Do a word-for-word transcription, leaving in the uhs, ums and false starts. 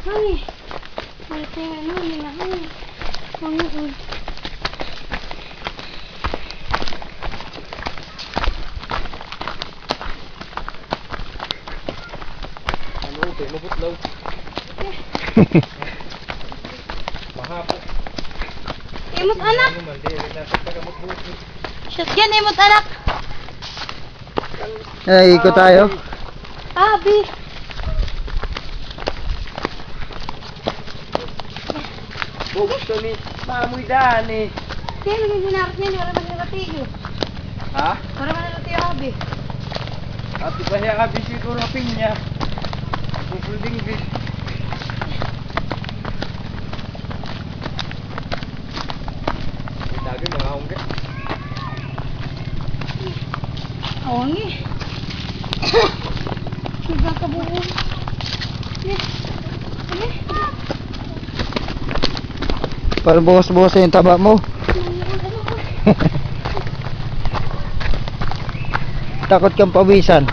Ay, ay, ito yung ano, yung ano. Ano, eh. Ano, okay, mabutlaw. Mahapok. Imot anak. Ano man, di, di na, pagkakamot-buti. Shot yan, imot anak. Ay, ikot tayo. Abi. Bubog to ni Mamoy Dani. Kaya naman ginarap niya, wala man nila tiyo. Ha? Wala man nila tiyo, abi. Ati pa siya, abi, siguro pinya. Bubulding, bi. Grabe, mga hungga. Awang eh. Nagkakabuo. Eh. Eh. Para buhos-buhos yung taba mo. Takot kang pawisan.